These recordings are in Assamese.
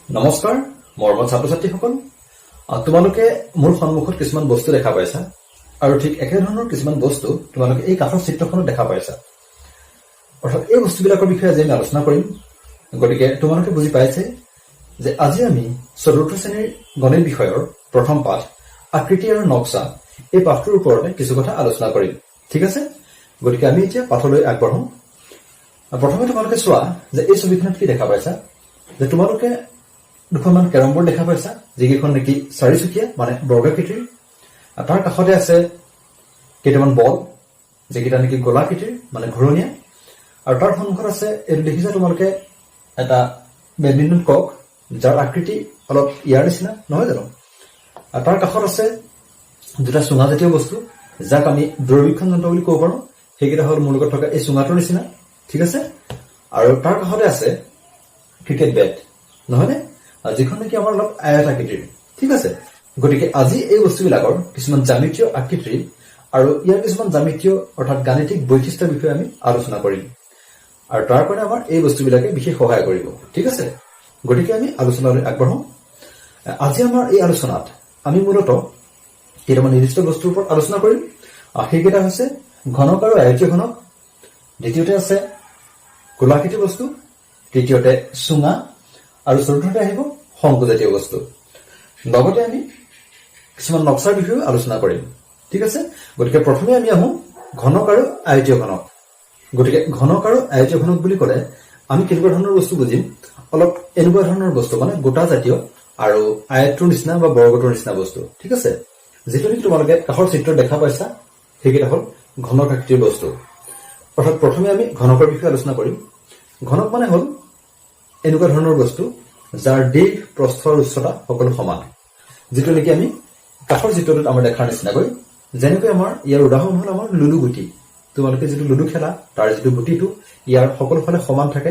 নমস্কাৰ মৰমৰ ছাত্ৰ ছাত্ৰীসকল, তোমালোকে মোৰ সন্মুখত কিছুমান বস্তু দেখা পাইছা আৰু ঠিক একেধৰণৰ কিছুমান বস্তু তোমালোকে এই কাষৰ চিত্ৰখনত দেখা পাইছা। অৰ্থাৎ এই বস্তুবিলাকৰ বিষয়ে আজি আমি আলোচনা কৰিম। গতিকে তোমালোকে বুজি পাইছে যে আজি আমি চতুৰ্থ শ্ৰেণীৰ গণিত বিষয়ৰ প্ৰথম পাঠ আকৃতি আৰু নক্সা, এই পাঠটোৰ ওপৰতে কিছু কথা আলোচনা কৰিম। ঠিক আছে, গতিকে আমি এতিয়া পাঠলৈ আগবাঢ়ো। প্ৰথমে তোমালোকে চোৱা যে এই ছবিখনত কি দেখা পাইছা, যে তোমালোকে দুখনমান কেৰম বৰ্ড দেখা পাইছা, যিকেইখন নেকি চাৰিচুকীয়া, মানে বৰ্গাকৃতিৰ। আৰু তাৰ কাষতে আছে কেইটামান বল, যিকেইটা নেকি গোলাকৃতিৰ, মানে ঘূৰণীয়া। আৰু তাৰ সন্মুখত আছে, এইটো দেখিছা তোমালোকে, এটা বেডমিণ্টন কক, যাৰ আকৃতি অলপ ইয়াৰ নিচিনা, নহয় জানো? আৰু তাৰ কাষত আছে দুটা চুঙাজাতীয় বস্তু, যাক আমি দূৰবীক্ষণ যন্ত্ৰ বুলি ক'ব পাৰো। সেইকেইটা হ'ল মোৰ লগত থকা এই চুঙাটোৰ নিচিনা। ঠিক আছে, আৰু তাৰ কাষতে আছে ক্ৰিকেট বেট, নহয়নে? আৰু যিখন নেকি আমাৰ অলপ আয়ত আকৃতিৰ। ঠিক আছে, গতিকে আজি এই বস্তুবিলাকৰ কিছুমান জ্যামিতীয় আকৃতিৰ আৰু ইয়াৰ কিছুমান জ্যামিতীয় অৰ্থাৎ গাণিতিক বৈশিষ্ট্যৰ বিষয়ে আমি আলোচনা কৰিম আৰু তাৰ কাৰণে আমাৰ এই বস্তুবিলাকে বিশেষ সহায় কৰিব। ঠিক আছে, গতিকে আমি আলোচনালৈ আগবাঢ়ো। আজি আমাৰ এই আলোচনাত আমি মূলতঃ কেইটামান নিৰ্দিষ্ট বস্তুৰ ওপৰত আলোচনা কৰিম। সেইকেইটা হৈছে ঘনক আৰু আয়তীয় ঘনক, দ্বিতীয়তে আছে গোলাকৃতিৰ বস্তু, তৃতীয়তে চুঙা আৰু চতুৰ্থতে আহিব শংকুজাতীয় বস্তু। লগতে আমি কিছুমান নক্সাৰ বিষয়েও আলোচনা কৰিম। ঠিক আছে, গতিকে প্ৰথমে আমি আহোঁ ঘনক আৰু আয়তীয় ঘনক। গতিকে ঘনক আৰু আয়তীয় ঘনক বুলি ক'লে আমি কেনেকুৱা ধৰণৰ বস্তু বুজিম? অলপ এনেকুৱা ধৰণৰ বস্তু, মানে গোটা জাতীয় আৰু আয়তটোৰ নিচিনা বা বৰ্গটোৰ নিচিনা বস্তু। ঠিক আছে, যিটো নেকি তোমালোকে কাষৰ চিত্ৰত দেখা পাইছা, সেইকেইটা হ'ল ঘনক আকৃতিৰ বস্তু। অৰ্থাৎ প্ৰথমে আমি ঘনকৰ বিষয়ে আলোচনা কৰিম। ঘনক মানে হ'ল এনেকুৱা ধৰণৰ বস্তু যাৰ দীৰ্ঘ, প্ৰস্থ আৰু উচ্চতা সকলো সমান, যিটো নেকি আমি কাষৰ চিত্ৰটোত আমাৰ দেখাৰ নিচিনাকৈ। যেনেকৈ আমাৰ ইয়াৰ উদাহৰণ হ'ল আমাৰ লুডু গুটি। তোমালোকে যিটো লুডু খেলা, তাৰ যিটো গুটিটো, ইয়াৰ সকলো ফালে সমান থাকে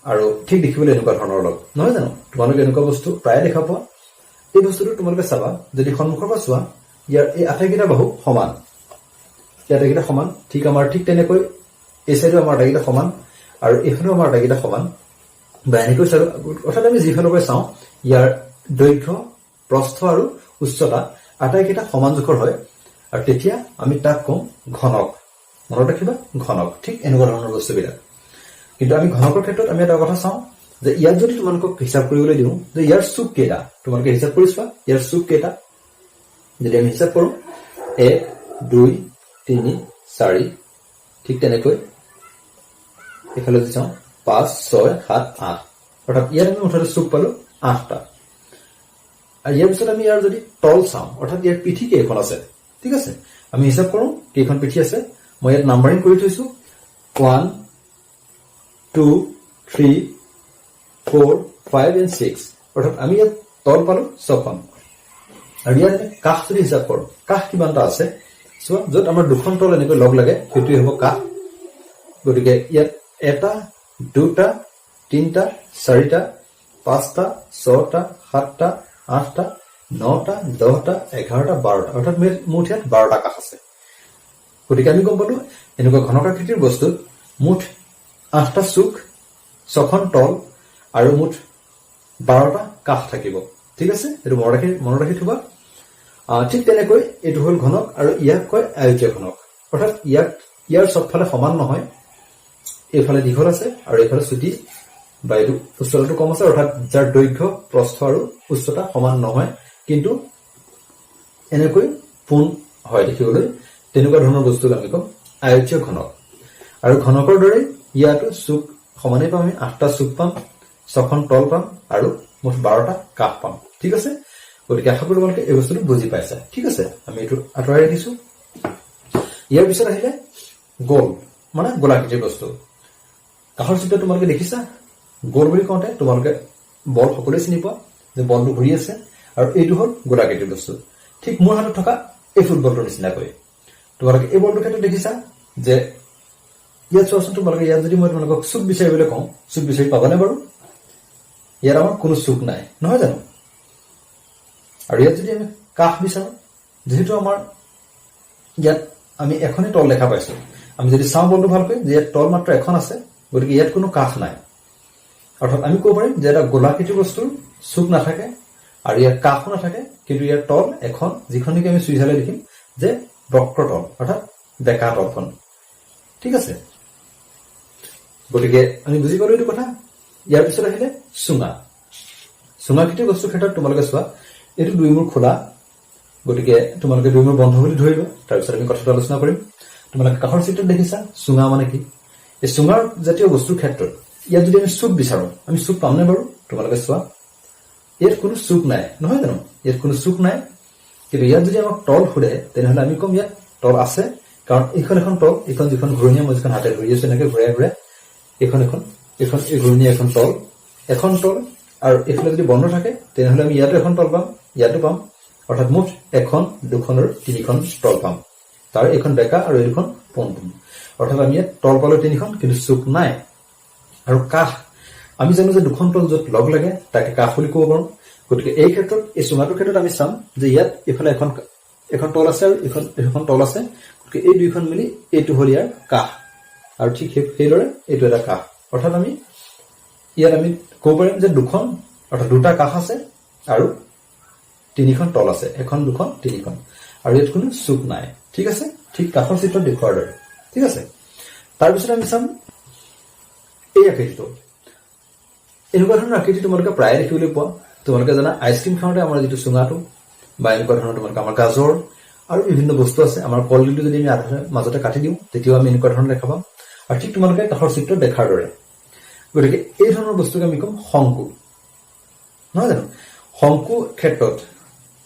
আৰু ঠিক দেখিবলৈ এনেকুৱা ধৰণৰ অলপ, নহয় জানো? তোমালোকে এনেকুৱা বস্তু প্ৰায়ে দেখা পোৱা। এই বস্তুটো তোমালোকে চাবা, যদি সন্মুখৰ পৰা চোৱা, ইয়াৰ এই আটাইকেইটা বাহু সমান, এই আটাইকেইটা সমান। ঠিক আমাৰ ঠিক তেনেকৈ এই চাইডেও আমাৰ আটাইকেইটা সমান আৰু এইফালেও আমাৰ আটাইকেইটা সমান, বা এনেকৈ চালো। অৰ্থাৎ আমি যিফালৰ পৰা চাওঁ, ইয়াৰ দৈৰ্ঘ্য, প্ৰস্থ আৰু উচ্চতা আটাইকেইটা সমান জোখৰ হয় আৰু তেতিয়া আমি তাক কওঁ ঘনক। মনত ৰাখিবা, ঘনক ঠিক এনেকুৱা ধৰণৰ বস্তুবিলাক। কিন্তু আমি ঘনকৰ ক্ষেত্ৰত আমি এটা কথা চাওঁ যে ইয়াত যদি তোমালোকক হিচাপ কৰিবলৈ দিওঁ যে ইয়াৰ চুক কেইটা, তোমালোকে হিচাপ কৰি চোৱা, ইয়াৰ চুক কেইটা যদি আমি হিচাপ কৰোঁ, এক, দুই, তিনি, চাৰি, ঠিক তেনেকৈ এইফালে যদি চাওঁ, পাঁচ, ছয়, সাত, আঠ। অৰ্থাৎ ইয়াত আমি মুঠতে চুক পালো আঠটা। আৰু ইয়াৰ পিছত আমি ইয়াৰ যদি তল চাওঁ, অৰ্থাৎ ইয়াৰ পিঠি কেইখন আছে, ঠিক আছে, আমি হিচাপ কৰোঁ কেইখন পিঠি আছে। মই ইয়াত নাম্বাৰিং কৰি থৈছো, 1, 2, 3, 4, 5 and 6। অৰ্থাৎ আমি ইয়াত তল পালো ছখন। আৰু ইয়াত আমি কাষ যদি হিচাপ কৰোঁ, কাষ কিমানটা আছে চোৱা। য'ত আমাৰ দুখন তল এনেকৈ লগ লাগে, সেইটোৱে হ'ব কাষ। গতিকে ইয়াত এটা, দুটা, তিনিটা, চাৰিটা, পাঁচটা, ছটা, সাতটা, আঠটা, নটা, 10টা, 11টা, 12টা। অৰ্থাৎ মুঠ ইয়াত 12টা কাষ আছে। গতিকে আমি গম পালো, এনেকুৱা ঘনকাকৃতিৰ বস্তুত মুঠ আঠটা চুক, ছখন তল আৰু মুঠ 12টা কাষ থাকিব। ঠিক আছে, এইটো মনত ৰাখি থবা। ঠিক তেনেকৈ এইটো হ'ল ঘনক আৰু ইয়াক কয় আয়তীয় ঘনক। অৰ্থাৎ ইয়াৰ চবফালে সমান নহয়, এইফালে দীঘল আছে আৰু এইফালে চুটি বা এইটো উচ্চতাটো কম আছে। অৰ্থাৎ যাৰ দৈৰ্ঘ্য, প্ৰস্থ আৰু উচ্চতা সমান নহয়, কিন্তু এনেকৈ পোন হয় দেখিবলৈ, তেনেকুৱা ধৰণৰ বস্তুক আমি কম আয়তীয় ঘনক। আৰু ঘনকৰ দৰে ইয়াতো চুক সমানেই পাম আমি, আঠটা চুক পাম, ছখন তল পাম আৰু মুঠ 12টা কাষ পাম। ঠিক আছে, গতিকে আশা কৰোঁ তোমালোকে এই বস্তুটো বুজি পাইছা। ঠিক আছে, আমি এইটো আঁতৰাই ৰাখিছো। ইয়াৰ পিছত আহিলে গোল, মানে গোলাকৃতিৰ বস্তু। কাষৰ চিত্ৰ তোমালোকে দেখিছা। গোল বুলি কওঁতে তোমালোকে বল সকলোৱে চিনি পোৱা যে বলটো ঘূৰি আছে আৰু এইটো হ'ল গোলাকৃতিৰ বস্তু, ঠিক মোৰ হাতত থকা এই ফুটবলটোৰ নিচিনাকৈ। তোমালোকে এই বলটোৰ ক্ষেত্ৰত দেখিছা যে ইয়াত চোৱাচোন তোমালোকে, ইয়াত যদি মই তোমালোকক চুক বিচাৰিবলৈ কওঁ, চুক বিচাৰি পাবানে বাৰু? ইয়াত আমাৰ কোনো চুক নাই, নহয় জানো? আৰু ইয়াত যদি আমি কাষ বিচাৰো, যিহেতু আমাৰ ইয়াত আমি এখনেই তল দেখা পাইছো, আমি যদি চাওঁ বলটো ভালকৈ যে ইয়াত তল মাত্ৰ এখন আছে, গতিকে ইয়াত কোনো কাষ নাই। অৰ্থাৎ আমি ক'ব পাৰিম যে এটা গোলাকৃতিৰ বস্তুৰ চুক নাথাকে আৰু ইয়াৰ কাষো নাথাকে, কিন্তু ইয়াৰ তল এখন, যিখন নেকি আমি চুই চালে দেখিম যে বক্ৰতল, অৰ্থাৎ বেকা তলখন। ঠিক আছে, গতিকে আমি বুজি পালো এইটো কথা। ইয়াৰ পিছত আহিলে চুঙা। চুঙাকৃতিৰ বস্তুৰ ক্ষেত্ৰত তোমালোকে চোৱা, এইটো দুই মূৰ খোলা, গতিকে তোমালোকে দুই মূৰ বন্ধ বুলি ধৰিবা। তাৰপিছত আমি কথাটো আলোচনা কৰিম। তোমালোকে কাষৰ চিত্ৰত দেখিছা চুঙা মানে কি। এই চুঙাৰ জাতীয় বস্তুৰ ক্ষেত্ৰত ইয়াত যদি আমি চুক বিচাৰো, আমি চুক পামনে বাৰু? তোমালোকে চোৱা, ইয়াত কোনো চুক নাই, নহয় জানো? ইয়াত কোনো চুক নাই। কিন্তু ইয়াত যদি আমাক তল সোধে, তেনেহ'লে আমি ক'ম ইয়াত তল আছে, কাৰণ এইখন এখন তল, এইখন যিখন ঘূৰণীয়া, মই যিখন হাতে ধৰি আছো এনেকে ঘূৰাই ঘূৰাই, এইখন এখন, এইখন এই ঘূৰণীয়া এখন তল, এখন তল। আৰু এইফালে যদি বন্ধ থাকে, তেনেহ'লে আমি ইয়াতো এখন তল পাম, ইয়াতো পাম, অৰ্থাৎ মুঠ এখন, দুখন আৰু তিনিখন তল পাম। তাৰ এইখন বেকা আৰু এই দুখন পোন পোন, অৰ্থাৎ আমি ইয়াত তল পালো তিনিখন, কিন্তু চুক নাই। আৰু কাষ, আমি জানো যে দুখন তল য'ত লগ লাগে তাকে কাষ বুলি ক'ব পাৰো। গতিকে এই ক্ষেত্ৰত, এই চুঙাটোৰ ক্ষেত্ৰত আমি চাম যে ইয়াত এইফালে এখন এখন তল আছে আৰু এইখন এখন তল আছে, গতিকে এই দুইখন মিলি এইটো হ'ল ইয়াৰ কাষ। আৰু ঠিক সেইদৰে এইটো এটা কাষ, অৰ্থাৎ আমি ইয়াত আমি ক'ব পাৰিম যে দুখন, অৰ্থাৎ দুটা কাষ আছে আৰু তিনিখন তল আছে, এখন, দুখন, তিনিখন, আৰু ইয়াত কোনো চুক নাই। ঠিক আছে, ঠিক কাষৰ চিত্ৰত দেখুওৱাৰ দৰে। ঠিক আছে, তাৰপিছত আমি চাম এই আকৃতিটো। এনেকুৱা ধৰণৰ আকৃতি তোমালোকে প্ৰায়ে দেখিবলৈ পোৱা। তোমালোকে জানা, আইচক্ৰীম খাওঁতে আমাৰ যিটো চুঙাটো বা এনেকুৱা ধৰণৰ তোমালোকে আমাৰ গাজৰ আৰু বিভিন্ন বস্তু আছে, আমাৰ কলডিলটো যদি আমি আধা মাজতে কাটি দিওঁ, তেতিয়াও আমি এনেকুৱা ধৰণৰ দেখা পাম, আৰু ঠিক তোমালোকে কাষৰ চিত্ৰত দেখাৰ দৰে। গতিকে এই ধৰণৰ বস্তুক আমি ক'ম শংকু, নহয় জানো? শংকু ক্ষেত্ৰত,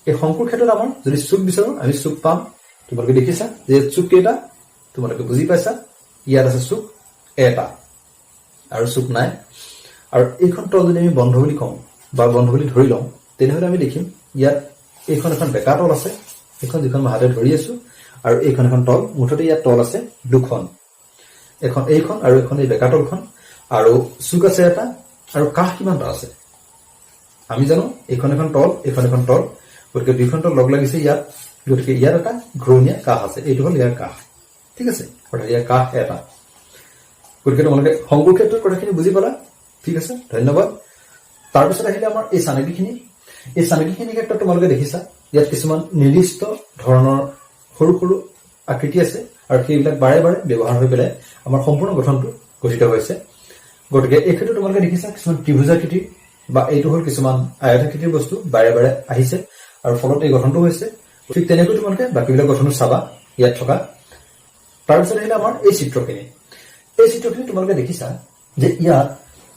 এই শংকুৰ ক্ষেত্ৰত আমাৰ যদি চুক বিচাৰো, আমি চুক পাম। তোমালোকে দেখিছা যে চুক কেইটা, তোমালোকে বুজি পাইছা, ইয়াত আছে চুক এটা আৰু চুক নাই। আৰু এইখন তল যদি আমি বন্ধ বুলি কওঁ বা বন্ধ বুলি ধৰি লওঁ, তেনেহ'লে আমি দেখিম ইয়াত এইখন এখন বেকা তল আছে, এইখন যিখন মই হাতে ধৰি আছো, আৰু এইখন এখন তল। মুঠতে ইয়াত তল আছে দুখন, এখন এইখন আৰু এখন এই বেকা তলখন, আৰু চুক আছে এটা। আৰু কাষ কিমানটা আছে? আমি জানো এইখন এখন তল, এইখন এখন তল, গতিকে দুইখন তল লগ লাগিছে ইয়াত, গতিকে ইয়াত এটা ঘূৰণীয়া কাষ আছে, এইটো হ'ল ইয়াৰ কাষ। ঠিক আছে, অৰ্থাৎ ইয়াৰ কাষ এটা। গতিকে তোমালোকে শংকুৰ ক্ষেত্ৰত কথাখিনি বুজি পালা। ঠিক আছে, ধন্যবাদ। তাৰপিছত আহিলে আমাৰ এই চানেকিখিনি। এই চানেকিখিনিৰ ক্ষেত্ৰত তোমালোকে দেখিছা ইয়াত কিছুমান নিৰ্দিষ্ট ধৰণৰ সৰু সৰু আকৃতি আছে আৰু সেইবিলাক বাৰে বাৰে ব্যৱহাৰ হৈ পেলাই আমাৰ সম্পূৰ্ণ গঠনটো গঠিত হৈছে। গতিকে এই ক্ষেত্ৰত তোমালোকে দেখিছা কিছুমান ত্ৰিভুজাকৃতিৰ বা এইটো হ'ল কিছুমান আয়তাকৃতিৰ বস্তু বাৰে বাৰে আহিছে আৰু ফলত এই গঠনটো হৈছে। ঠিক তেনেকৈ তোমালোকে বাকীবিলাক গঠনো চাবা ইয়াত থকা। তাৰপিছত আহিলে আমাৰ এই চিত্ৰখিনি। এই চিত্ৰখিনি তোমালোকে দেখিছা যে ইয়াত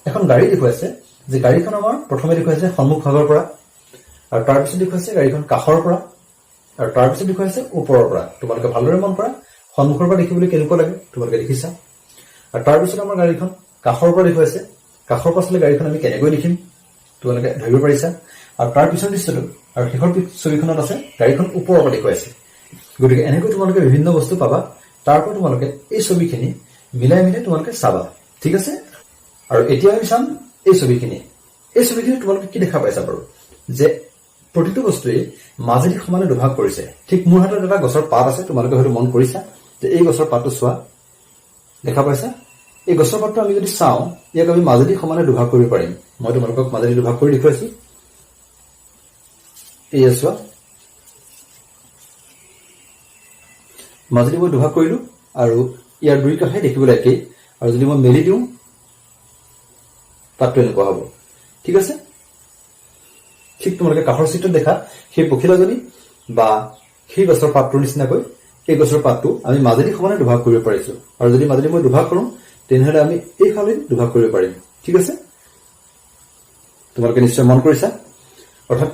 এখন গাড়ী দেখুৱাইছে, যে গাড়ীখন আমাৰ প্ৰথমে দেখুৱাইছে সন্মুখ ভাগৰ পৰা, আৰু তাৰপিছত দেখুৱাইছে গাড়ীখন কাষৰ পৰা, আৰু তাৰপিছত দেখুৱাইছে ওপৰৰ পৰা। তোমালোকে ভালদৰে মন কৰা, সন্মুখৰ পৰা দেখিবলৈ কেনেকুৱা লাগে তোমালোকে দেখিছা। আৰু তাৰপিছত আমাৰ গাড়ীখন কাষৰ পৰা দেখুৱাইছে, কাষৰ পৰা চালে গাড়ীখন আমি কেনেকৈ দেখিম তোমালোকে ধৰিব পাৰিছা। আৰু তাৰ পিছৰ দৃশ্যটো আৰু শেষৰ ছবিখনত আছে গাড়ীখন ওপৰৰ পৰা দেখুৱাইছে। গতিকে এনেকৈ তোমালোকে বিভিন্ন বস্তু পাবা, তাৰ পৰা তোমালোকে এই ছবিখিনি মিলাই মিলাই তোমালোকে চাবা। ঠিক আছে, আৰু এতিয়া আমি চাম এই ছবিখিনি। এই ছবিখিনি তোমালোকে কি দেখা পাইছা বাৰু? যে প্ৰতিটো বস্তুৱেই মাজেদি সমানে দুভাগ কৰিছে। ঠিক মোৰ হাতত এটা গছৰ পাত আছে, তোমালোকে হয়তো মন কৰিছা যে এই গছৰ পাতটো চোৱা, দেখা পাইছা? এই গছৰ পাতটো আমি যদি চাওঁ, ইয়াক আমি মাজেদি সমানে দুভাগ কৰিব পাৰিম। মই তোমালোকক মাজেদি দুভাগ কৰি দেখুৱাইছো। এয়া চোৱা, মাজেদি মই দুভাগ কৰিলো আৰু ইয়াৰ দুই কাষে দেখিবলৈ একেই। আৰু যদি মই মেলি দিওঁ, পাতটো এনেকুৱা হ'ব। ঠিক আছে, ঠিক তোমালোকে কাষৰ চিত্ৰত দেখা সেই পখিলাজনী বা সেই গছৰ পাতটোৰ নিচিনাকৈ এই গছৰ পাতটো আমি মাজেদি সমানে দুভাগ কৰিব পাৰিছো। আৰু যদি মাজেদি মই দুভাগ কৰো, তেনেহলে আমি এইফালে দুভাগ কৰিব পাৰিম। ঠিক আছে, তোমালোকে নিশ্চয় মন কৰিছা। অৰ্থাৎ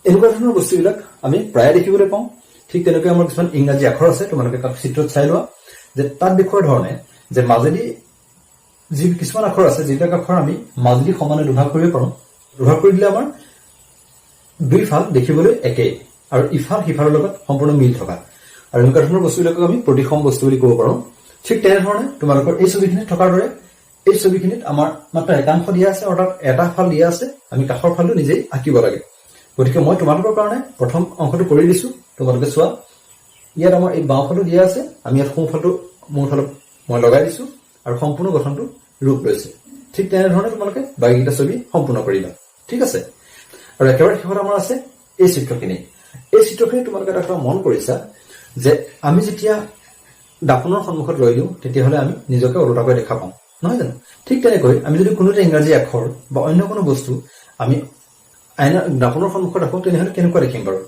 এনেকুৱা ধৰণৰ বস্তুবিলাক আমি প্ৰায়ে দেখিবলৈ পাওঁ। ঠিক তেনেকৈ আমাৰ কিছুমান ইংৰাজী আখৰ আছে, তোমালোকে চিত্ৰত চাই লোৱা যে তাত দেখুওৱাৰ ধৰণে যে মাজেদি যি কিছুমান আখৰ আছে, যিবিলাক আখৰ আমি মাজেদি সমানে দুভাগ কৰিব পাৰো, দুভাগ কৰি দিলে আমাৰ দুই ফাল দেখিবলৈ একেই আৰু ইফাল সিফালৰ লগত সম্পূৰ্ণ মিল থকা, আৰু এনেকুৱা ধৰণৰ বস্তুবিলাকক আমি প্ৰতিসম বস্তু বুলি ক'ব পাৰো। ঠিক তেনেধৰণে তোমালোকৰ এই ছবিখিনিত থকাৰ দৰে এই ছবিখিনিত আমাৰ মাত্ৰ একাংশ দিয়া আছে, অৰ্থাৎ এটা ফাল দিয়া আছে, আমি কাষৰ ফালটো নিজেই আঁকিব লাগে। গতিকে মই তোমালোকৰ কাৰণে প্ৰথম অংশটো কৰি দিছো, তোমালোকে চোৱা। ইয়াত আমাৰ এই বাওঁফালটো দিয়া আছে, আমি ইয়াত সোঁফালটো মোৰ ফালত মই লগাই দিছো আৰু সম্পূৰ্ণ গঠনটো ৰূপ লৈছে। ঠিক তেনেধৰণে তোমালোকে বাকীকেইটা ছবি সম্পূৰ্ণ কৰিবা, ঠিক আছে? আৰু একেবাৰে শেষত আমাৰ আছে এই চিত্ৰখিনি। এই চিত্ৰখিনি তোমালোকে এটা কথা মন কৰিছা যে আমি যেতিয়া দাপোনৰ সন্মুখত ৰৈ দিওঁ, তেতিয়াহ'লে আমি নিজকে ওলোটাকৈ দেখা পাওঁ, নহয় জানো? ঠিক তেনেকৈ আমি যদি কোনো এটা ইংৰাজী আখৰ বা অন্য কোনো বস্তু আমি আইনা দাপোনৰ সন্মুখত ৰাখোঁ, তেনেহ'লে কেনেকুৱা দেখিম বাৰু?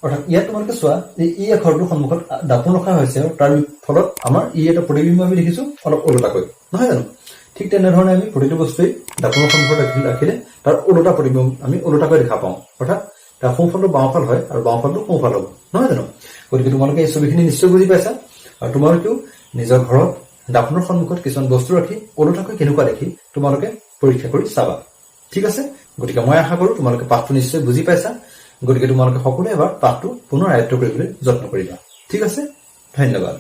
অৰ্থাৎ ইয়াত তোমালোকে চোৱা যে ই আখৰটোৰ সন্মুখত দাপোন ৰখা হৈছে আৰু তাৰ ফলত আমাৰ ই এটা প্ৰতিবিম্ব আমি দেখিছো অলপ ওলোটাকৈ, নহয় জানো? ঠিক তেনেধৰণে আমি প্ৰতিটো বস্তুৱেই দাপোনৰ সন্মুখত ৰাখিলে তাৰ ওলোটা প্ৰতিবিম্ব আমি ওলোটাকৈ দেখা পাওঁ। অৰ্থাৎ তাৰ সোঁফালটো বাওঁফাল হয় আৰু বাওঁফালটো সোঁফাল হ'ব, নহয় জানো? গতিকে তোমালোকে এই ছবিখিনি নিশ্চয় বুজি পাইছা আৰু তোমালোকেও নিজৰ ঘৰত দাপোনৰ সন্মুখত কিছুমান বস্তু ৰাখি ওলোটাকৈ কেনেকুৱা দেখি তোমালোকে পৰীক্ষা কৰি চাবা, ঠিক আছে? গতিকে মই আশা কৰো তোমালোকে পাঠটো নিশ্চয় বুজি পাইছা। গতিকে তোমালোকে সকলোৱে এবাৰ পাঠটো পুনৰ আয়ত্ব কৰিবলৈ যত্ন কৰিবা, ঠিক আছে? ধন্যবাদ।